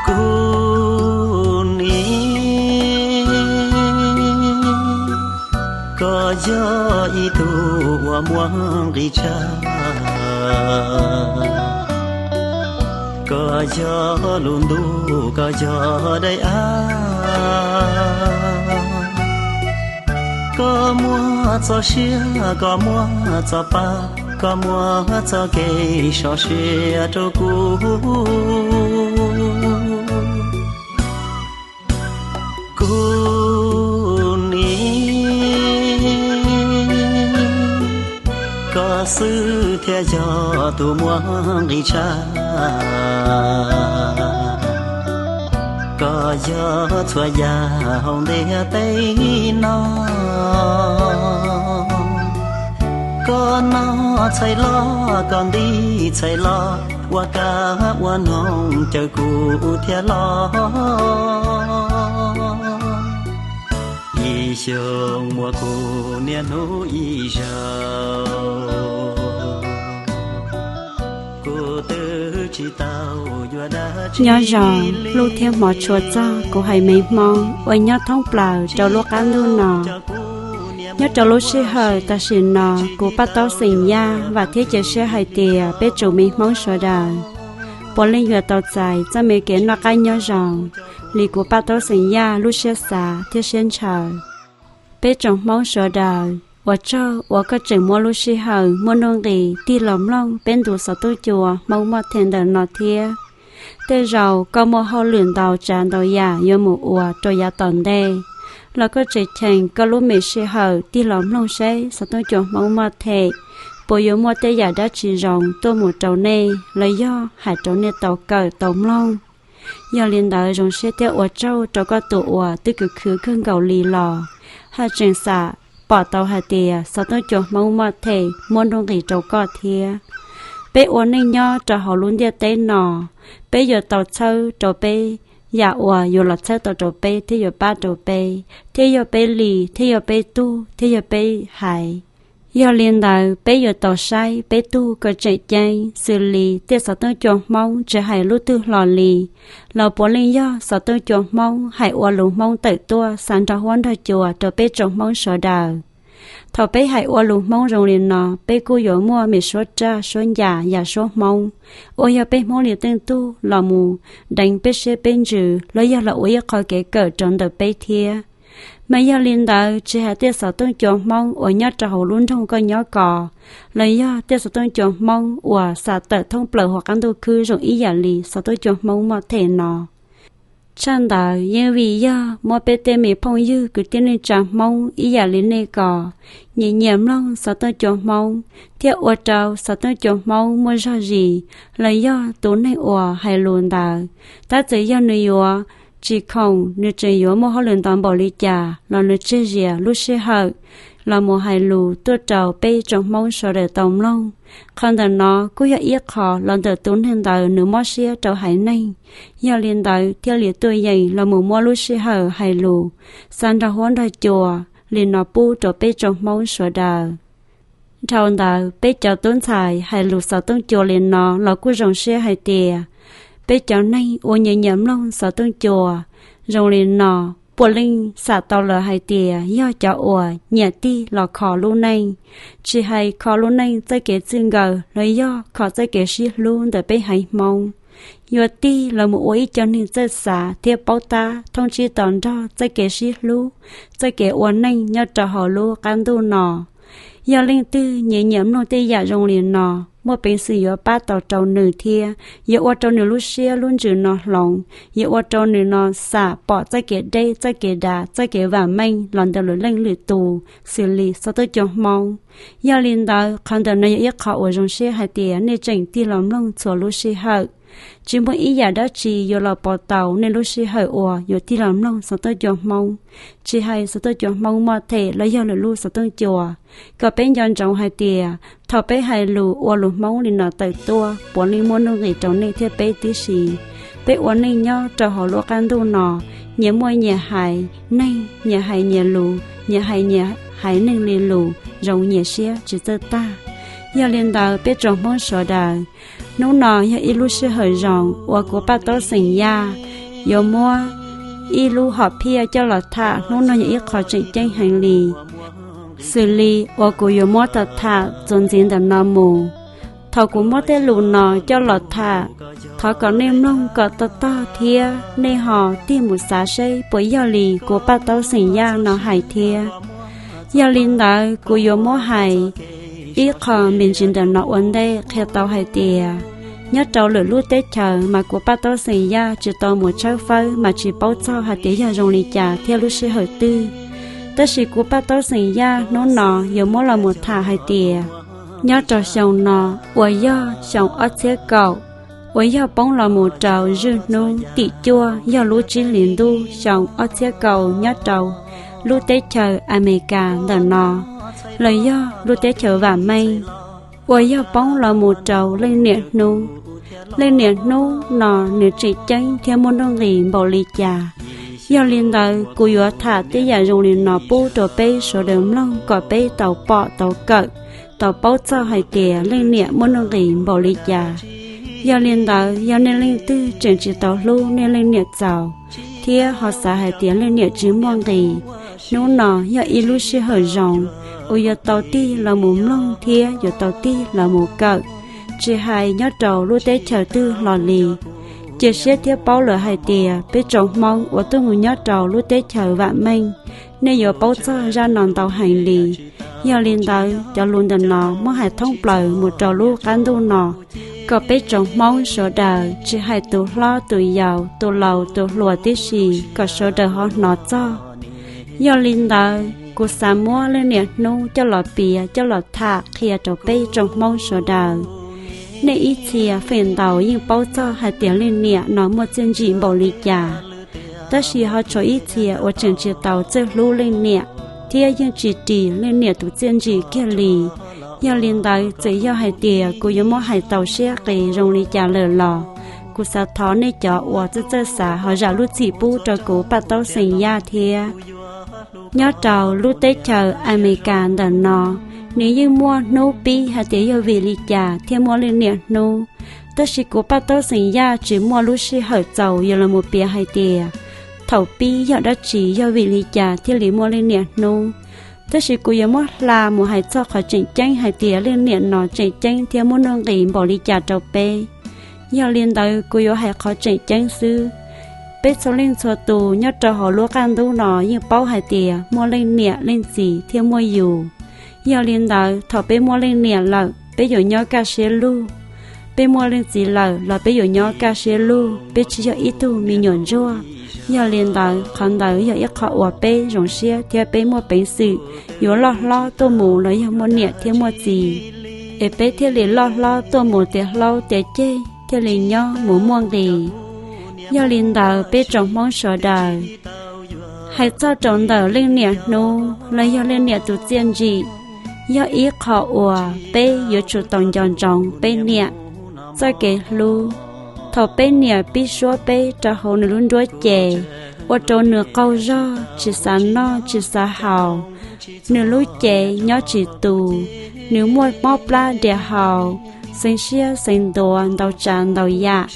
Kuv nim, koj yog ib tug uas muaj nqis tshaj. Koj yog lub ntuj, koj yog daim av. Koj muaj txoj sia, koj muaj txoj pa, koj muaj txoj kev sov sia rau kuv. Kuv nim, koj xwb thiaj yog tus muaj nqis tshaj. Koj yog txhua yam hauv ntiaj teb no. Koj noj txhais loj, koj nti txhais loj, ua kab ua noog caw kuv thiab los. Ib xyoos muaj kuv niaj hnub ib zaug, kuv twb tsis tau yuav dab tsi. Nyob zoo, hlub thiab hmov tshua txog kuv haiv Hmoob uas nyob thoob plaws rau lub qab ntuj no. Nyob rau lub sij hawm tam sim no, kuv Paj Taub xeem Yaj vam thiab cia siab hais tias peb tsoom me Hmoob sawv daws puav leej yuav tau txais txoj me kev noj qab nyob zoo li kuv Paj Taub xeem Yaj lub siab xav thiab siab ntshaw. Peb tsoom Hmoob sawv daws, ua tsaug uas koj tseem muab lub sij hawm muaj nuj nqis tig los mloog peb ntu xov tooj cua Hmoob Muaj Them ntawm no thiab. Tej zaum koj muaj hauj lwm ntau tsav ntau yam yuav mus ua rau yav tom ntej, los koj tseem cheem koj lub me sij hawm tig los mloog seb xov tooj cua Hmoob Muaj Them puas yuav muaj tej yam dab tsi zoo tuaj mus rau nej los yog hais rau nej tau kawm tau mloog. Yog li ntawd, zoo siab thiab ua tsaug rau koj tus uas twb khwv khwv kawg nkaus li los haj tseem xam pom tau hais tias xov tooj cua Hmoob Muaj Them muaj nuj nqis rau koj thiab. Peb ua neej nyob rau hauv lub ntiaj teb no, peb yuav tau txhawb rau peb yam uas yuav los txhawb tau rau peb thiab yuav pab rau peb, thiab yog peb li, thiab yog peb tug, thiab yog peb haiv. Yog li ntawd, peb yuav tau saib peb tug kom tseem ceeb, xws li tej xov tooj cua Hmoob tsis hais lub twg hlo li, los puav leej yog xov tooj cua Hmoob hais ua lus Hmoob tawm tuaj xa nrog huab nrog cua rau peb tsoom Hmoob sawv daws. Thaum peb hais ua lus Hmoob zoo li no, peb kuj yuav muaj me suab raj suab ncas yam suab Hmoob, uas yog peb Hmoob li tej tug los mus deev peb siab peb ntsws los yog los ua ib qho kev kawm rau ntawm peb thiab. Mas yog li ntawd, tsis hais tej xov tooj cua Hmoob uas nyob rau hauv lub nroog koj nyob ko, los yog tej xov tooj cua Hmoob uas xa tawm thoob plaws hauv qab ntuj khwb zoo ib yam li xov tooj cua Hmoob Muaj Them no, tshaj ntawd yeej vim yog muab peb tej me phooj ywg kwv tij neej tsa Hmoob ib yam li nej ko nyiam nyiam mloog xov tooj cua Hmoob, thiaj ua rau xov tooj cua Hmoob muaj zog zis los yog tus neeg uas hais lus ntawd, tab txawm yog nws yuav tsis khoom, nws tseem yuav muaj hauj lwm ntau npaum li cas los nws tseg zias lub sij hawm los mus hais lus tuaj rau peb tsoom Hmoob sawv daws tau mloog. Qhov ntawm no kuj yog ib qho los ntawm tus neeg ntawd nws mob siab rau haiv neeg. Yog li ntawd thiaj li tuaj yeem los mus muab lub sij hawm hais lus xa nrog huab nrog cua li no pub rau peb tsoom Hmoob sawv daws. Dhau ntawd, peb cov tub ntxhais hais lus xov tooj cua li no los kuj zoo siab hais tias peb cov neeg uas nyiam nyiam mloog xov tooj cua zoo li no puav leej xam tau lawm hais tias yog cov uas nyiam tig los kho lub neej, tsis hais kho lub neej txoj kev txij nkawm los yog kho txoj kev sib hlub ntawm peb haiv Hmoob. Yuav tig los mus ua ib co neeg txawj xav thiab paub tab thoob tsib to nrog txoj kev sib hlub, txoj kev ua neej nyob rau hauv lub qab ntuj no. Yog leej twg nyiam nyiam mloog tej yam zoo li no, muaj peev xwm yuav pab tau rau nws thiab yuav ua rau nws lub siab lub ntsws no hloov, yuav ua rau nws no xam pom txoj kev deb, txoj kev dav, txoj kev vam meej los ntawm lwm leej lwm tus xws li xov tooj cua Hmoob. Yog li ntawd, qhov ntawm no yog ib qho uas zoo siab hais tias nej tseem tig los mloog txhua lub sij hawm. Tsis muaj ib yam dab tsi yuav los pauv tau nej lub sij hawm uas yuav tig los mloog xov tooj cua Hmoob, tsis hais xov tooj cua Hmoob Muaj Them los yog lwm lub xov tooj cua. Kom peb nco ntsoov hais tias thaum peb hais lus ua lus Hmoob li no tawm tuaj puav leej muaj nuj nqis rau nej thiab peb tib si. Peb ua neej nyob rau hauv lub qab ntuj no, nyias muaj nyias haiv neeg, nyias hais nyias lus, nyias hais nyias haiv neeg li lus zoo nyias siab tsis txawj tag. Yog li ntawd, peb tsoom Hmoob sawv daws Hnub no yog ib lub sij hawm zoo uas kuv Paj Taub xeem Yaj yuav muab ib lub hom phiaj coj los tham. Hnub no yog ib qho tseem ceeb heev li, xws li uas kuv yuav muab tham tham txuas ntxiv ntawm no mus. Thaum kuv muab tej lus no coj los tham, thov kom nej mloog kom tog tog thiab nej ho tig mus xav seb puas yog li kuv Paj Taub xeem Yaj no hais thiab. Yog li ntawd kuv yuav muab hais ib qho me ntsis ntawm no ua ntej qhia tau hais tias nyob rau lwm lub teb chaws mas kuv Paj Taub xeem Yaj tsis tau mus tshawb fawb mas tsis paub txog hais tias yog zoo li cas thiab lub sij hawm twg. Tab sis kuv Paj Taub xeem Yaj hnub no yuav muab los mus tham hais tias nyob rau xyoo no uas yog xyoo ob txhiab kaum, uas yog poob los mus rau zwj hnub tim cuaj yog lub tsib hlis ntuj xyoo ob txhiab kaum nyob rau lub teb chaws Amelikas ntawm no, los yog lub teb chaws vam meej, uas yog poob los mus rau leej niam hnub. Leej niam hnub no nws tseem ceeb thiab muaj nuj nqis npaum li cas? Yog li ntawd kuv yuav tham tej yam zoo li no pub rau peb sawv daws mloog kom peb tau pom tau kawm, tau paub txog hais tias leej niam muaj nuj nqis npaum li cas. Yog li ntawd yog nej leej twg tseem tsis tau hlub nej leej niam txaus thiab ho xav hais tias leej niam tsis muaj nqis, hnub no yog ib lub sij hawm zoo uas yuav tau tig los mus mloog thiab yuav tau tig los mus kawm, tsis hais nyob rau lub teb chaws twg hlo li. Cia siab thiab paub lawm hais tias peb tsoom Hmoob uas tuaj mus nyob rau lub teb chaws vam meej, nej yuav paub txog zaj no ntau heev li. Yog li ntawd cov lus ntawm no muab hais thoob plaws mus rau lub qab ntuj no, kom peb tsoom Hmoob sawv daws tsis hais tus hlob tus yau tus laus tus hluas tib si kom sawv daws ho hnov txog. Yog li ntawd kuv xav muab leej niam hnub coj los piav coj los tham qhia rau peb tsoom Hmoob sawv daws. Nej ib txhia feem ntau yeej paub txog hais tias leej niam no muaj txiaj ntsim npaum li cas, tab sis ho tshuav ib txhia uas tseem tsis tau txawj hlub leej niam thiab yeej tsis ris leej niam tus txiaj ntsim kiag li. Yog li ntawd txawm yog hais tias kuv yuav muab hais tau siab qis zoo li cas lawm los kuv xav thov nej cov uas txawj txawj xav ho zam lub txim pub rau kuv Paj Taub xeem Yaj thiab. Nyob rau lub teb chaws Amelikas ntawm no, nws yeej muaj hnub pib hais tias yog vim li cas thiaj muaj leej niam hnub. Tab sis kuv Paj Taub xeem Yaj tsis muaj lub sij hawm txaus yuav los mus piav hais tias thaum pib yog dab tsi yog vim li cas thiaj li muaj leej niam hnub. Tab sis kuv yuav muab hla mus hais txog qhov tseem ceeb hais tias leej niam no tseem ceeb thiab muaj nuj nqis npaum li cas rau peb. Yog li ntawd kuv yuav hais qhov tseem ceeb xwb. Peb txhua leej txhua tus nyob rau hauv lub qab ntuj no yeej paub hais tias muaj leej niam leej txiv thiab muaj yus. Yog li ntawd thaum peb muaj leej niam lawm peb yuav nyob kaj siab lug. Peb muaj leej txiv lawm los peb yuav nyob kaj siab lug, peb tsis yog ib tug me nyuam ntsuag. Yog li ntawd qhov ntawd yog ib qho uas peb zoo siab thiab peb muaj peev xwm yuav loj hlob tuaj mus los yog muaj niam thiab muaj txiv, es peb thiaj li loj hlob tuaj mus tiav hlob tiav ceg thiaj li nyob mus muaj nqis. Yog li ntawd peb tsoom Hmoob sawv daws, hais txog rau ntawm leej niam hnub los yog leej niam tus txiaj ntsim, yog ib qho uas peb yuav tsum tau nco ntsoov peb niam txoj kev hlub. Thaum peb niam pib suab peb rau hauv nws lub nruab cev, ua rau nws qaug zog tsis xav noj tsis xav haus, nws lub cev nyob tsis tus, nws muaj mob plab dias haus, xeev siab xeev ntuav ntau tsav ntau yam,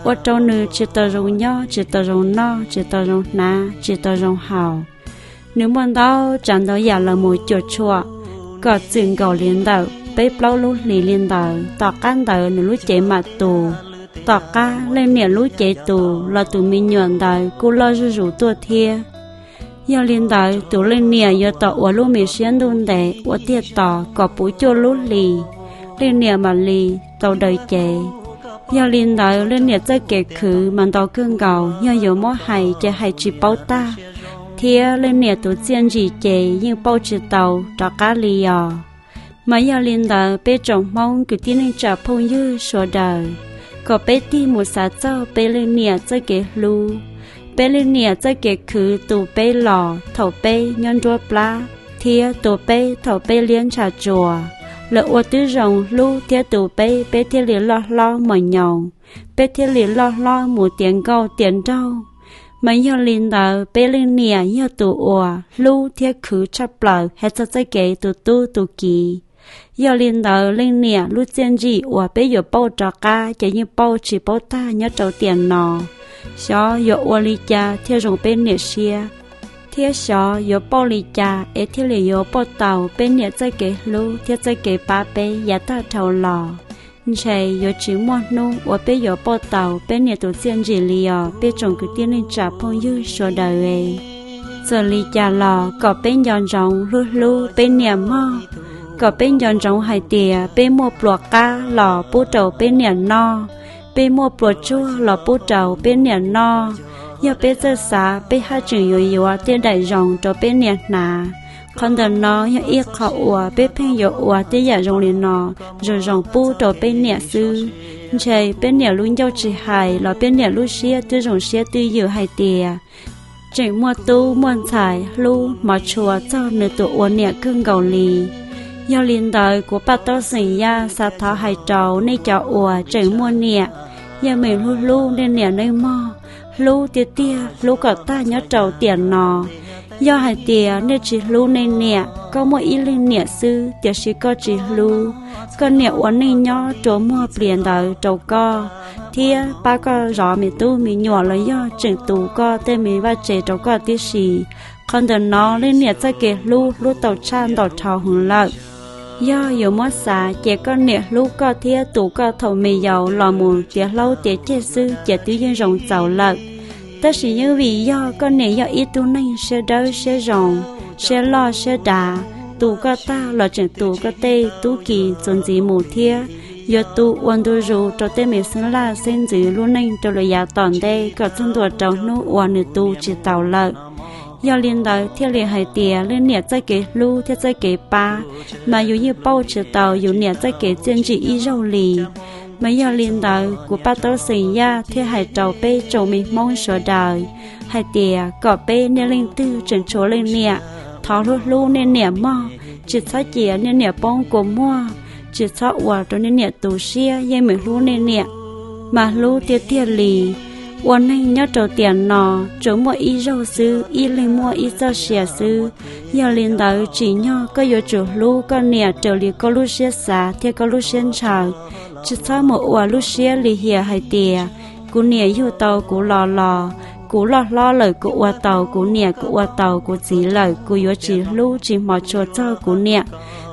ua rau nws tsis tau zoo nyob tsis tau zoo noj tsis tau zoo hnav tsis tau zoo haus. Nws muaj ntau tsav ntau yam los mus cuam tshuam kom txwm nkaus li ntawm peb plaub lub hlis li ntawd, tom qab ntawd nws lub cev mam tus. Tom qab leej niam lub cev tus los tus me nyuam ntawd kuj loj zuj zus tuaj thiab. Yog li ntawd tus leej niam yuav tau ua lub me siab ntuj ntev ua tiag tos kom puv cuaj lub hlis, leej niam mam li tau daws cev. Yog li ntawd leej niam txoj kev khwv mas ntau kawg nkaus, yog yuav muab hais ces hais tsis paub tag, thiab leej niam tus txiaj ntsim ces yeej pauj tsis tau rov qab li os. Mas yog li ntawd peb tsoom Hmoob kwv tij neej tsa phooj ywg sawv daws, kom peb tig mus xav txog peb leej niam txoj kev hlub, peb leej niam txoj kev khwv tu peb los thaum peb nyob nruab plab, thiab tu peb thaum peb liab ntsha tsuas. Lawv ua tib zoo hlub thiab tu peb, peb thiaj li loj hlob mos nyoos, peb thiaj li loj hlob mus tiav nkauj tiav nraug. Mas yog li ntawd peb leej niam yog tus uas hlub thiab khwv tshaj plaws hais txog txoj kev tu tub tu kiv. Yog li ntawd leej niam lub txiaj ntsim uas peb yuav pauj rov qab ces yeej pauj tsis paub tag nyob rau tiam no. Xyov yuav ua li cas thiaj zoo peb niam siab, thiab xyov yuav pauj li cas es thiaj li yuav pauj tau peb niam txoj kev hlub thiab txoj kev pab peb yav tag dhau los. Ntshe yuav tsis muaj hnub uas peb yuav pauj tau peb niam tus txiaj ntsim li os peb tsoom kwv tij neej tsa phooj ywg sawv daws. Txawm li cas los kom peb nco ntsoov hlub hlub peb niam mog, kom peb nco ntsoov hais tias peb muaj pluas qab los pub rau peb niam noj, peb muaj pluas tsuag los pub rau peb niam noj. Yog peb txawj xav peb haj tseem yuav yuav tej daim zoo rau peb niam hnav. Qhov ntawm no yog ib qho uas peb pheej yuav ua tej yam zoo li no, zoo zoo pub rau peb niam xwb. Ntshe peb niam lub ncauj tsis hais los peb niam lub siab twb zoo siab twj ywm hais tias tseem muaj tub muaj ntxhais hlub hmov tshua txog nws tus ua niam kawg nkaus li. Yog li ntawd kuv Paj Taub xeem Yaj xav thov hais rau nej cov uas tseem muaj niam, yog meem hlub hlub nej niam neej mog, hlub tiag tiag hlub kom tag nyob rau tiam no. Yog hais tias nej tsis hlub nej niam, koj muaj ib leeg niam xwb tiam sis koj tsis hlub, koj niam ua neej nyob rua muag plias ntawd rau koj, thiab pab koj zov me tub me nyuam los yog tseem tu koj tej me vaj tse rau koj tib si. Qhov ntawm no leej niam txoj kev hlub hlub tau tshaj ntau dhau heev lawm. Yog yuav muab xav ces koj niam hlub koj thiab tu koj thaum me yaus los mus tiav hlob tiav ceg xwb ces twb yeej zoo txaus lawm. Tab sis yeej vim yog koj niam yog ib tug neeg siab dawb siab zoo, siab loj siab dav, tu koj tag los tseem tu koj tej tub ki txuas ntxiv mus thiab yuav tu ua ntu zus rau tej me xeeb laj xeeb ntxwv lub neej rau lawm yav tom ntej kom txog ntua rau hnub uas nws tu tsis taus lawm. Yog li ntawd thiaj li hais tias leej niam txoj kev hlub thiab txoj kev pab mas yus yeej pauj tsis tau yus niam txoj kev txiaj ntsim ib zaug li. Mas yog li ntawd kuv Paj Taub xeem Yaj thiaj hais rau peb tsoom me Hmoob sawv daws hais tias kom peb niaj leej twg tseem tshuav leej niam, thov hlub hlub nej niam mog, tsis txhob cia nej niam poob kua muag, tsis txhob ua rau nej niam tu siab, yeej meem hlub nej niam mas hlub tiag tiag li. Ua neeg nyob rau tiam no tsuas muaj ib zaug xwb, ib leeg muaj ib txoj sia xwb. Yog li ntawd tsim nyog koj yuav tsum hlub koj niam raws li koj lub siab xav thiab koj lub siab ntshaw. Tsis txhob mus ua lub siab lim hiam hais tias kuv niam yug tau kuv los los, kuv loj hlob lawm kuv ua tau kuv niam, kuv ua tau kuv txiv lawm, kuv yuav tsis hlub tsis hmov tshua txog kuv niam,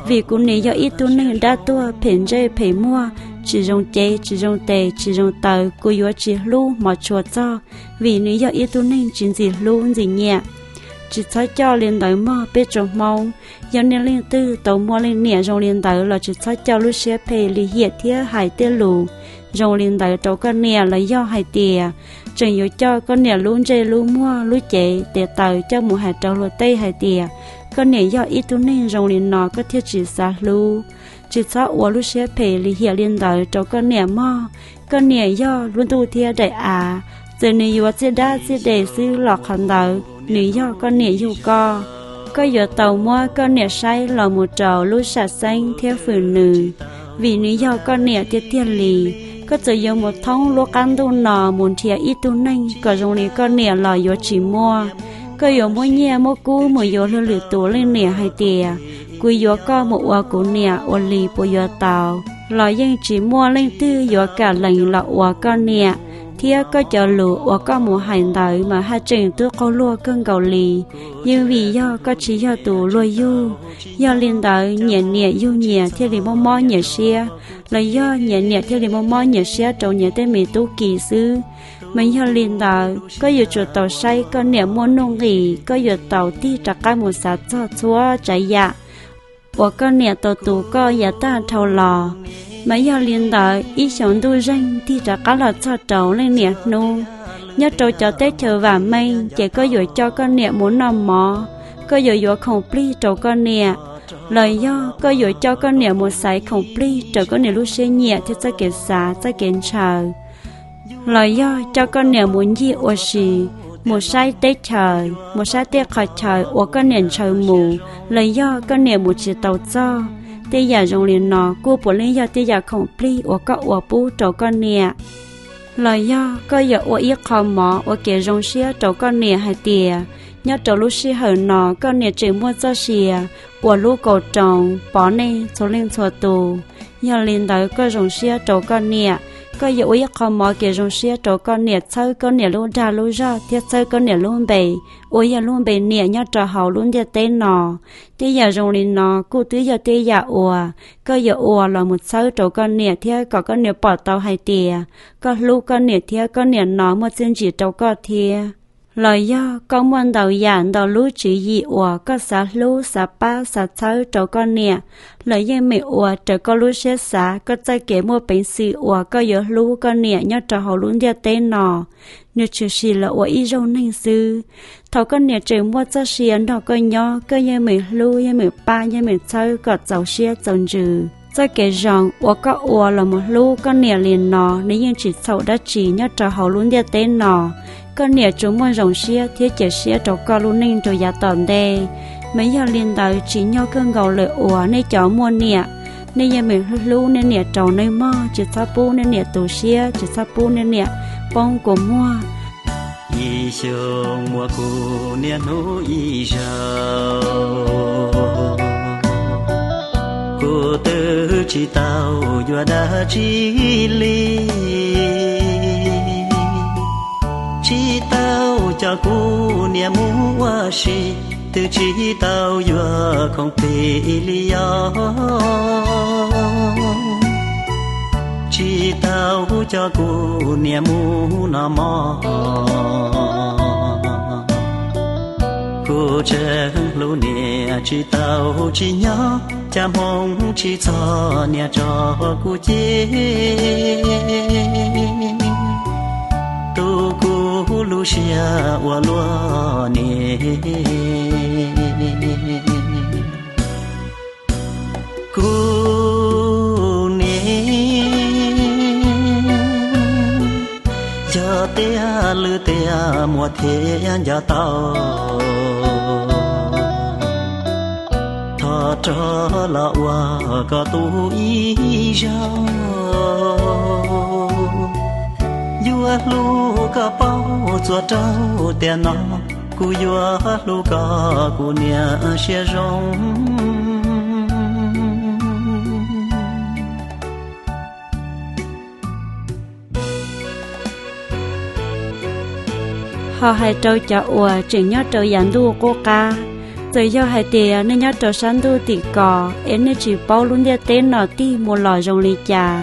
vim kuv niam yog ib tug neeg dab tuag phem ntsej phem muag, tsis zoo cev tsis zoo tes tsis zoo taw, kuv yuav tsis hlub hmov tshua txog, vim nws yog ib tug neeg tsis ntxim hlub ntxim nyiam. Tsis txhob coj li ntawd mog peb tsoom Hmoob. Yog niaj leej twg tau muaj leej niam zoo li ntawd los tsis txhob coj lub siab phem lim hiam thiab hais tej lus zoo li ntawd rau koj niam los yog hais tias tseem yuav coj koj niam lub ntsej lub muag lub cev tes taw coj mus hais rau luag tej hais tias koj niam yog ib tug neeg zoo li no koj thiaj tsis xav hlub. Tsis txhob ua lub siab phem lim hiam li ntawd rau koj niam mog. Koj niam yog lub ntuj thiab daim av, txawm nws yuav txij dab txij des xwb los qhov ntawd nws yog koj niam yug koj. Koj yuav tau muab koj niam saib los mus rau lub sam xeeb thiab fwm nws, vim nws yog koj niam tiag tiag li. Koj txawm yuav mus thoob lub qab ntuj no mus nrhiav ib tug neeg kom zoo li koj niam los yuav tsis muaj. Koj yuav muab nyiaj muab kub mus yuav luag lwm tus leej niam hais tias kuv yuav koj mus ua kuv niam ua li puas yuav tau, los yeej tsis muaj leej twg yuav kam lees los ua koj niam. Thiab koj cov lus uas koj mus hais ntawd mas haj tseem twb qaug luag kawg nkaus li, yeej vim yog koj tsis yog tus luag yug. Yog li ntawd nyiam niam yug nyias thiaj li muaj mob nyias siab, los yog nyiam niam thiaj li muaj mob nyias siab rau nyias tej me tub ki xwb. Mas yog li ntawd koj yuav tsum tau saib koj niam muaj nuj nqis, koj yuav tau tig rov qab mus xav txog txhua tsav yam uas koj niam tau tu koj yav tag dhau los. Mas yog li ntawd ib xyoos ntuj zeeg tig rov qab los txog rau leej niam hnub. Nyob rau cov teb chaws vam meej ces koj yuav coj koj niam mus noj mov, koj yuav yuav khoom plig rau koj niam, los yog koj yuav coj koj niam mus xaiv khoom plig raws koj niam lub siab nyiam thiab txoj kev xav txoj kev ntshaw, los yog coj koj niam mus ncig ua si, mus saib teb chaws, mus saib tej qhov chaw uas koj niam ntshaw mus, los yog koj niam mus tsis tau txog. Tej yam zoo li no kuj puav leej yog tej yam khoom plig uas koj ua pub rau koj niam. Los yog koj yuav ua ib qho mov ua kev zoo siab rau koj niam hais tias Nyob rau lub sij hawm no koj niam tseem muaj txoj sia uas hlub koom roos pom nej txhua leej txhua tus. Yog li ntawd koj zoo siab rau koj niam, koj yuav ua ib qho mov kev zoo siab rau koj niam, txhawb koj niam lub dag lub zog thiab txhawb koj niam lub npe uas yog lub npe niam nyob rau hauv lub ntiaj teb no. Tej yam zoo li no kuj twb yog tej yam uas koj yuav ua los mus txhawb rau koj niam thiab kom koj niam pom tau hais tias koj hlub koj niam thiab koj niam no muaj txiaj ntsim rau koj thiab. Los yog koj muaj ntau yam ntau lub tswv yim uas koj xav hlub xav pab xav txhawb rau koj niam, los yeej meem ua raws koj lub siab xav, koj txoj kev muaj peev xwm uas koj yuav hlub koj niam nyob rau hauv lub ntiaj teb no, nws tshwm sim los ua ib zaug neeg xwb. Thaum koj niam tseem muaj txoj sia nrog koj nyob, koj yeej meem hlub yeej meem pab yeej meem txhawb kom txaus siab txaus ntsws. Txoj kev zoo uas koj ua los mus hlub koj niam li no, nws yeej tsis txhaum dab tsi nyob rau hauv lub ntiaj teb no. Koj niam tsuas muaj zoo siab thiab cia siab rau koj lub neej rau yav tom ntej. Mas yog li ntawd tsim nyog kawg nkaus lawm uas nej cov muaj niam, nej yeej meem hlub hlub nej niam rau nej mog, tsis txhob pub nej niam tu siab, tsis txhob pub nej niam poob kua muag. Ib xyoos muaj kuv niam hnub ib zaug, kuv twb tsis tau yuav dab tsi li, tsis tau coj kuv niam mus ua si, twb tsis tau yuav khoom plig li os, tsis tau coj kuv niam mus noj mov. Kuv tseem hlub niam tsis tau tsim nyog, cas hmoo tsis txog niam tso kuv ci, tu kuv lub siab ua luaj niam. Kuv niam, yog tias lwm tiam muaj thiab nco tau, thov rov los ua koj tub ib zaug. Yuav hlub koj paub txua rau tiam no, kuv yuav hlub koj kuv niam siab zoo. Ho hais rau cov uas tseem nyob rau yav ntuj qub qab, txawm yog hais tias nej nyob rau sab ntuj tim ko es nej tsis paub lub ntiaj teb no tig mus los zoo li cas,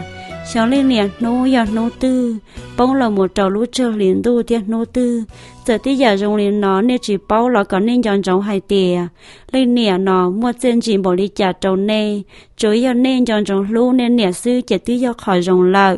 xyov leej niam hnub yog hnub twg poob los mus rau lub tsag hli ntuj thiab hnub twg, txawm tej yam zoo li no nej tsis paub los kom nej nco ntsoov hais tias leej niam no muaj txiaj ntsim npaum li cas rau nej. Tsuas yog nej nco ntsoov hlub nej niam xwb ces twb yog qhov zoo lawm.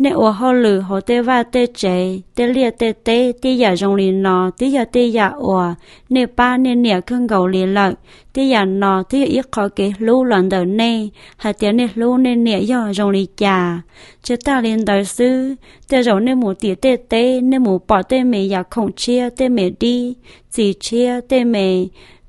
Nej ua hauj lwm hauv tej vaj tej tsev, tej liaj tej teb, tej yam zoo li no twb yog tej yam uas nej pab nej niam kawg nkaus li lawm. Tej yam no twb yog ib qho kev hlub los ntawm nej hais tias nej hlub nej niam yog zoo li cas. Tsis tas li ntawd xwb, tej zaum nej mus tim tej teb, nej mus pom tej me yam khoom tshiab, tej me dib, txiv tshiab, tej me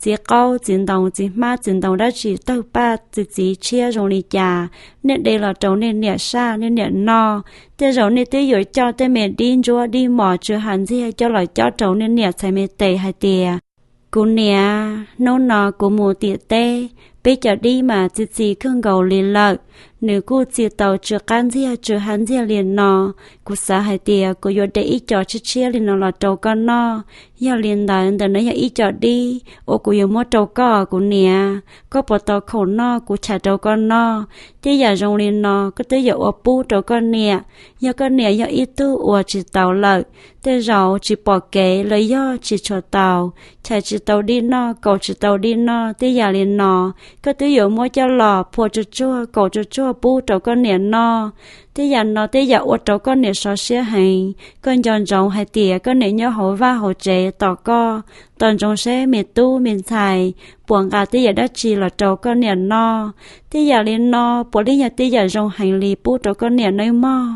txiv qaub, txiv ntoo, txiv hmab, txiv ntoo dab tsi tawg paj txiv txiv tshiab zoo li cas, nej de los rau nej niam saj, nej niam noj. Tej zaum nej twb yuav coj tej me dib ntsuab dib mos tsw hav ntxiag coj los cob rau nej niam txhais me tes hais tias, kuv niam, hnub no kuv mus tim teb, peb cov dib mas txi txiv kawg nkaus li lawm, nws kuj txi tau tsw qab ntxiag tsw hav ntxiag li no. Kuv xav hais tias kuv yuav de ib co tshiab tshiab li no los rau koj noj. Yog li ntawd, ntawm no yog ib co dib uas kuv yuav muab rau koj, kuv niam. Koj puas tau khoom noj, kuv chais rau koj noj. Tej yam zoo li no koj twb yuav ua pub rau koj niam. Yog koj niam yog ib tug uas tsis taus lawm, tej zaum tsis pom kev los yog tsis tshua taus, chais tsis tau dib noj, kaus tsis tau dib noj, tej yam li no koj twb yuav muab coj los phua tsuag tsuag, kaus tsuag tsuag pub rau koj niam noj. Tej yam no tej yam ua rau koj niam sov siab heev. Koj nco ntsoov hais tias koj niam nyob hauv vaj hauv tsev tos koj, tos ntsoov seb me tub me ntxhais puas nqa tej yam dab tsi los rau koj niam noj. Tej yam li no puav leej yog tej yam zoo heev li pub rau koj niam nawb mog.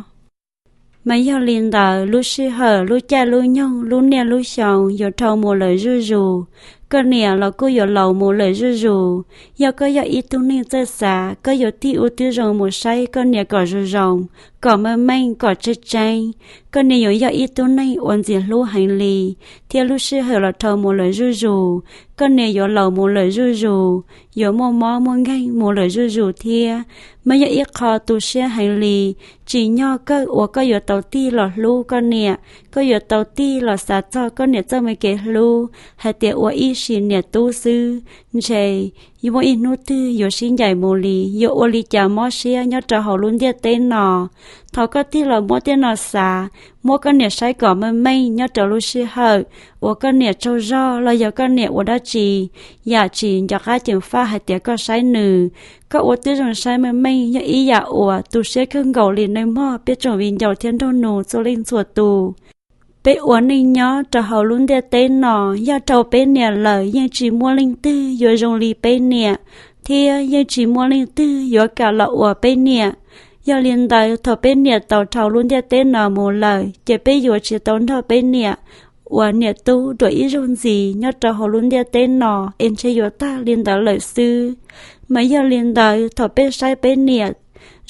Mas yog li ntawd, lub sij hawm, lub caij lub nyoog, lub niaj lub xyoo yuav dhau mus lawm zuj zus, koj niam los kuj yuav laus mus lawm zuj zus. Yog koj yog ib tug neeg txawj xav, koj yuav tig ua tib zoo mus saib koj niam kom zoo zoo, kom meej meej kom tseeb tseeb. Koj niam yuav yog ib tug neeg uas ntxim hlub heev li, thiab lub sij hawm los dhau mus lawm zuj zus, koj niam yuav laus mus lawm zuj zus, yuav muaj mob muaj nkeeg mus lawm zuj zus thiab. Mas yog ib qho tu siab heev li. Tsim nyog kawg uas koj yuav tau tig los hlub koj niam, koj yuav tau tig los xav txog koj niam txoj me kev hlub hais tias ua ib sim niam tub xwb, ntshe muaj ib hnub twg yuav sib ncaim mus li. Yuav ua li cas mob siab nyob rau hauv lub ntiaj teb no. Thaum koj tig los muab tej no xav, muab koj niam saib kom meej meej nyob rau lub sij hawm uas koj niam tsaug zog los yog koj niam ua dab tsi, yam tsis nco qab ceev faj hais tias koj saib nws. Koj ua tib zoo saib meej meej yog ib yam uas tu siab kawg nkaus li nawb mog peb tsoom viv ncaus thiab nraug nus txhua leej txhua tus. Peb ua neej nyob rau hauv lub ntiaj teb no, yog rau peb niam lawm yeej tsis muaj leej twg yuav zoo li peb niam, thiab yeej tsis muaj leej twg yuav kam los ua peb niam. Yog li ntawd thaum peb niam tau dhau lub ntiaj teb no mus lawm ces peb yuav tsis tau nrog peb niam ua niam tub dua ib zaug ntxiv nyob rau hauv lub ntiaj teb no, es ntshe yuav tag li ntawd lawm xwb. Mas yog li ntawd thaum peb saib peb niam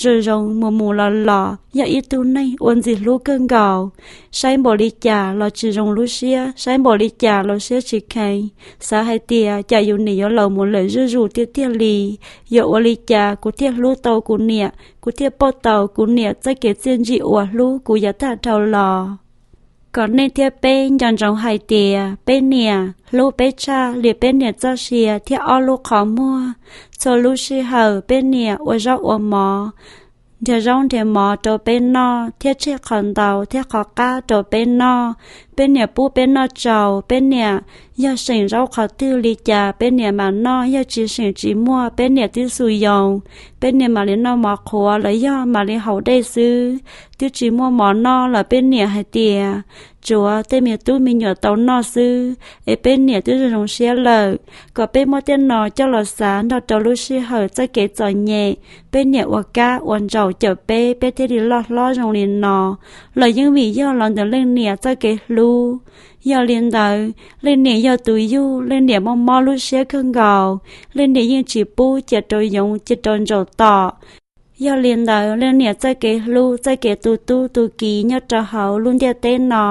zoo zoo mus mus los los yog ib tug neeg uas ntxim hlub kawg nkaus, saib npaum li cas los tsis zoo lub siab, saib npaum li cas los siab tsis kheev, xav hais tias cas yus niam yuav laus mus lawm zuj zus tiag tiag li. Yuav ua li cas kuv thiaj hlub tau kuv niam, kuv thiaj pauj tau kuv niam txoj kev txiaj ntsig uas hlub kuv yav tag dhau los. Kom nej thiab peb nco ntsoov hais tias peb niam hlub peb tshaj li peb niam txoj sia thiab ob lub qhov muag. Txhua lub sij hawm peb niam ua zaub ua mov, nrhiav zaub nrhiav mov rau peb noj thiab tseg qhov ntau thiab qhov qab rau peb noj. Peb niam pub peb noj tsau, peb niam yog seem zaub qhov twg li cas peb niam mam noj, yog tsis seem tsis muaj peb niam twb xu yoo, peb niam mam li noj mov qhuav los yog mam li haus dej xwb. Twb tsis muaj mov noj los peb niam hais tias tsuav tej me tub me nyuam tau noj xwb, es peb niam twb zoo zoo siab lawm. Kom peb muab tej no coj los xav nrog rau lub sij hawm txoj kev txom nyem peb niam ua kab ua ntsaum cawm peb, peb thiaj li loj hlob zoo li no, los yeej vim yog los ntawm leej niam txoj kev hlub. Yog li ntawd leej niam yog tus yug, leej niam muaj mob lub siab kawg nkaus, leej niam yeej tsis pub cia rau yoov cia rau ntsaum tom. Yog li ntawd leej niam txoj kev hlub txoj kev tu tub tu kiv nyob rau hauv lub ntiaj teb no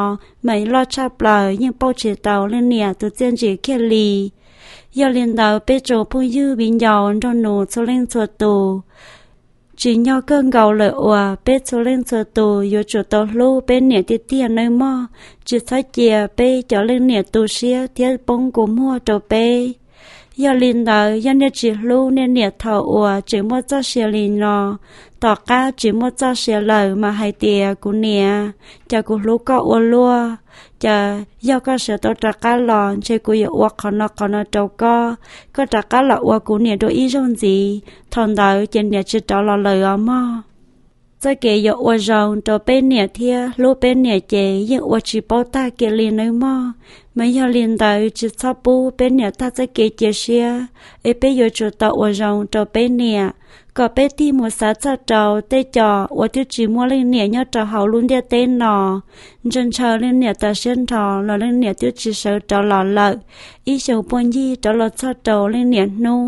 mas loj tshaj plaws, yeej pauj tsis tau leej niam tus txiaj ntsig kiag li. Yog li ntawd peb tsoom phooj ywg viv ncaus nraug nus txhua leej txhua tus, tsim nyog kawg nkaus lawm uas peb txhua leej txhua tus yuav tsum tau hlub peb niam tiag tiag nawb mog. Tsis txhob cia peb cov leej niam tu siab thiab poob kua muag rau peb. Yog li ntawd yog nej tsis hlub nej niam thaum uas tseem muaj txoj sia li no, tom qab tsis muaj txoj sia lawm mas hais tias kuv niam, cas kuv hlub koj ua luaj, cas yog koj sawv tau rov qab los ntshe kuv yuav ua qhov no qhov no rau koj, koj rov qab los ua kuv niam dua ib zaug ntxiv, thaum ntawd ces niam tsis rov los lawm os mog. Txoj kev yuav ua zoo rau peb niam thiab hlub peb niam ces yeej ua tsis paub tag kiag li nawb mog. Mas yog li ntawd tsis txhob pub peb niam tag txoj kev cia siab, es peb yuav tsum tau ua zoo rau peb niam. Kom peb tig mus xav txog rau tej cov uas twb tsis muaj leej niam nyob rau hauv lub ntiaj teb no, ntshaw ntshaw leej niam tas siab nrho los leej niam twb tsis sawv rov los lawm. Ib xyoos puag ncig rov los txog rau leej niam hnub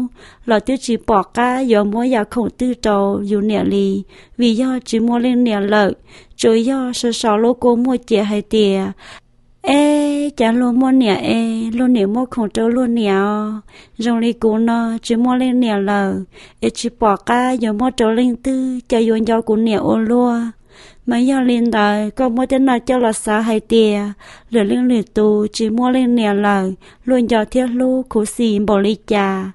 los twb tsis pom qab yuav muab yam khoom twg rau yus niam li, vim yog tsis muaj leej niam lawm. Tsuas yog so so lub kua muag cia hais tias, es cas luag muaj niam es luag niam muab khoom rau luag niam os. Zoo li kuv no tsis muaj leej niam lawm, es tsis pom qab yuav muab rau leej twg, cas yuav nco kuv niam ua luaj. Mas yog li ntawd koj muab tej no coj los xav hais tias lwm leej lwm tus tsis muaj leej niam lawm, luag nco thiab hlub khuv xim npaum li cas.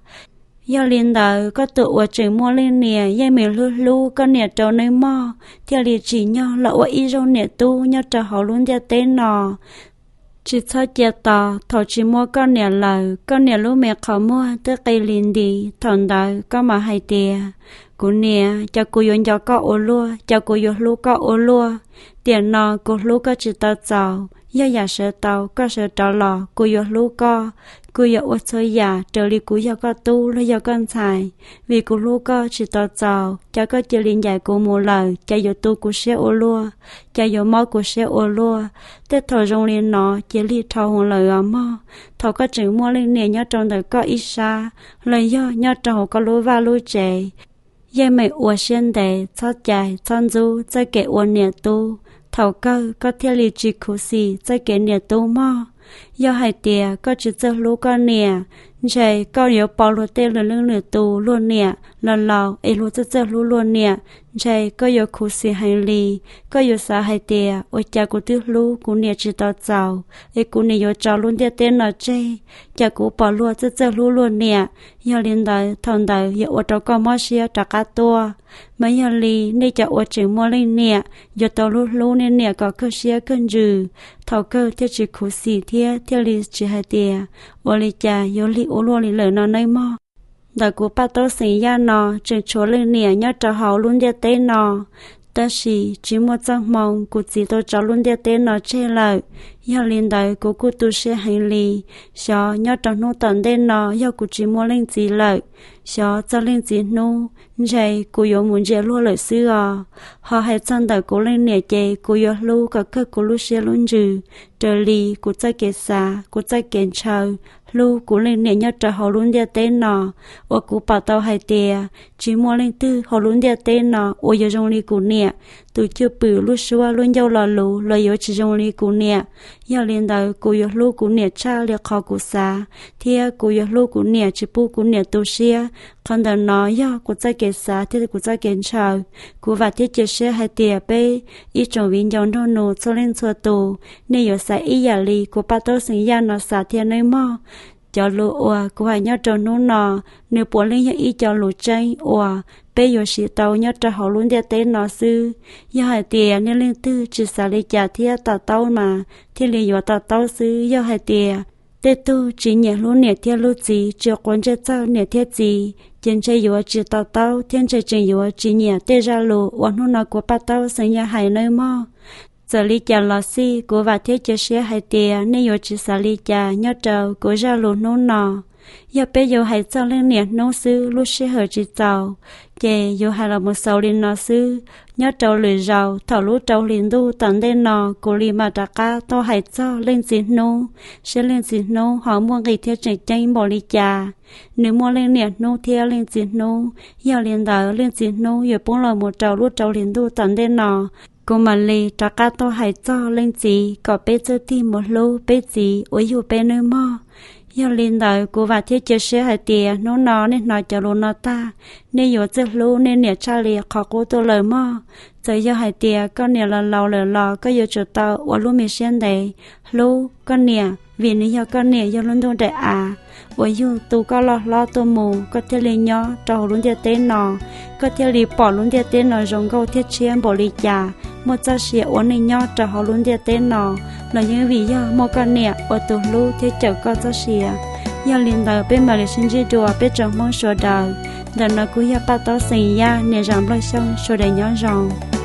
Yog li ntawd koj tus uas tseem muaj leej niam yeej meem hlub hlub koj niam rau nawb mog, thiaj li tsim nyog los ua ib zaug niam tub nyob rau hauv lub ntiaj teb no. Tsis txhob cia tos thaum tsis muaj koj niam lawm, koj niam lub me qhov muag twb qi li nti, thaum ntawd koj mam hais tias, kuv niam, cas kuv yuav nco koj ua luaj, cas kuv yuav hlub koj ua luaj. Tiam no kuv hlub koj tsis tau txaus, yog yam sawv tau koj sawv rov los kuv yuav hlub koj, kuv yuav ua txhua yam raws li kuv yog koj tub los yog koj ntxhais. Vim kuv hlub koj tsis tau txaus, cas koj cia li ncaim kuv mus lawm, cas yuav tu kuv siab ua luaj, cas yuav mob kuv siab ua luaj. Tej thaum zoo li no cia li dhau hwv lawm os mog. Thaum koj tseem muaj leej niam nyob rau ntawm koj ib sab, los yog nyob rau hauv koj lub vaj lub tsev, Yeej meem ua siab ntev, txhob cais txhob ntxub txoj kev ua niam tub, thaum kawg koj thiaj li tsis khuv xim txoj kev niam tub mog. Yog hais tias koj tsis txawj hlub koj niam, ntshe koj yuav pom luag tej lwm leej lwm tus luag niam los laus es luag txawj txawj hlub luag niam, ntshe koj yuav khuv xim heev li. Koj yuav xav hais tias ua cas kuv twb hlub kuv niam tsis tau txaus es kuv niam yuav tso lub ntiaj teb no tseg, cas kuv pom luag txawj txawj hlub luag niam. Yog li ntawd thaum ntawd yog ua rau koj mob siab rov qab tuaj. Mas yog li nej cov uas tseem muaj leej niam, yuav tau hlub hlub nej niam kom kawg siab kawg ntsws, thaum kawg thiaj tsis khuv xim thiab thiaj li tsis hais tias ua li cas yuav lig ua luaj li lawm no nawb mog. Ntawm kuv paj taub xeem Yaj no tseem tshuav leej niam nyob rau hauv lub ntiaj teb no, tab sis tsis muaj txoj hmoo kuv txiv tau tso lub ntiaj teb no tseg lawm. Yog li ntawd kuv kuj tu siab heev li. Xyov nyob rau hnub tom ntej no yog kuv tsis muaj leej txiv lawm, xyov txog leej txiv hnub ntshe kuv yuav mus ntsia luag lawm xwb os. Ho hais txog ntawm kuv leej niam ces kuv yuav hlub kom kawg kuv lub siab lub ntsws, raws li kuv txoj kev xav kuv txoj kev ntshaw, hlub kuv leej niam nyob rau hauv lub ntiaj teb no, uas kuv pom tau hais tias tsis muaj leej twg hauv lub ntiaj teb no uas yuav zoo li kuv niam. Tus cwj pwm lub suab lub ncauj lo lus los yuav tsis zoo li kuv niam. Yog li ntawd kuv yuav hlub kuv niam tshaj li qhov kuv xav, thiab kuv yuav hlub kuv niam tsis pub kuv niam tu siab. Qhov ntawm no yog kuv txoj kev xav thiab kuv txoj kev ntshaw. Kuv vam thiab cia siab hais tias peb ib tsoom viv ncaus nraug nus txhua leej txhua tus, nej yuav xav ib yam li kuv paj taub xeem Yaj no xav thiab nawb mog. Cov lus uas kuv hais nyob rau hnub no, nws puav leej yog ib co lus tseeb uas peb yuav siv tau nyob rau hauv lub ntiaj teb no xwb. Yog hais tias nej leej twg tsis xav li cas thiab to taub mas thiaj li yuav to taub xwb. Yog hais tias tej tug tsis nyiam hlub niam thiab hlub txiv, tsis quav ntsej txog niam thiab txiv, ces ntshe yuav tsis to taub thiab ntshe tseem yuav tsis nyiam tej zaj lus uas hnub no kuv paj taub xeem Yaj hais nawb mog. Txawm li cas los xij, kuv vam thiab cia siab hais tias nej yuav tsis xav li cas nyob rau kuv zaj lus hnub no. Yog peb yuav hais txog leej niam hnub xwb lub sij hawm tsis txaus, ces yuav hais los mus xaus li no xwb. Nyob rau lwm zaus thaum lub rau hli ntuj tom ntej no kuv li mam rov qab tuaj hais txog leej txiv hnub, seb leej txiv hnub ho muaj nqis thiab tseem ceeb npaum li cas. Nws muaj leej niam hnub thiab leej txiv hnub, yog li ntawd leej txiv hnub yuav poob los mus rau lub rau hli ntuj tom ntej no, kuv mam li rov qab tuaj hais txog leej txiv kom peb txawj tig mus hlub peb txiv uas yug peb nawb mog. Yog li ntawd kuv vam thiab cia siab hais tias hnub no nej hnov cov lus no tag, nej yuav txawj hlub nej niam tshaj li qhov qub tuaj lawm mog. Txawm yog hais tias koj niam los laus lawm los koj yuav tsum tau ua lub me siab ntev hlub koj niam, vim nws yog koj niam, yog lub ntuj daim av uas yug tu koj loj hlob tuaj mus, koj thiaj li nyob rau hauv lub ntiaj teb no. Koj thiaj li pom lub ntiaj teb no zoo nkauj thiab tshiab npaum li cas. Muaj txoj sia ua neej nyob rau hauv lub ntiaj teb no los yeej vim yog muaj koj niam ua tus hlub thiab cawm koj txoj sia. Yog li ntawd peb mam li sib ntsib dua peb tsoom Hmoob sawv daws. Ntawm no kuv yog Paj Taub xeem Yaj, niam Zam Nplog Xyooj, sawv daws nyob zoo.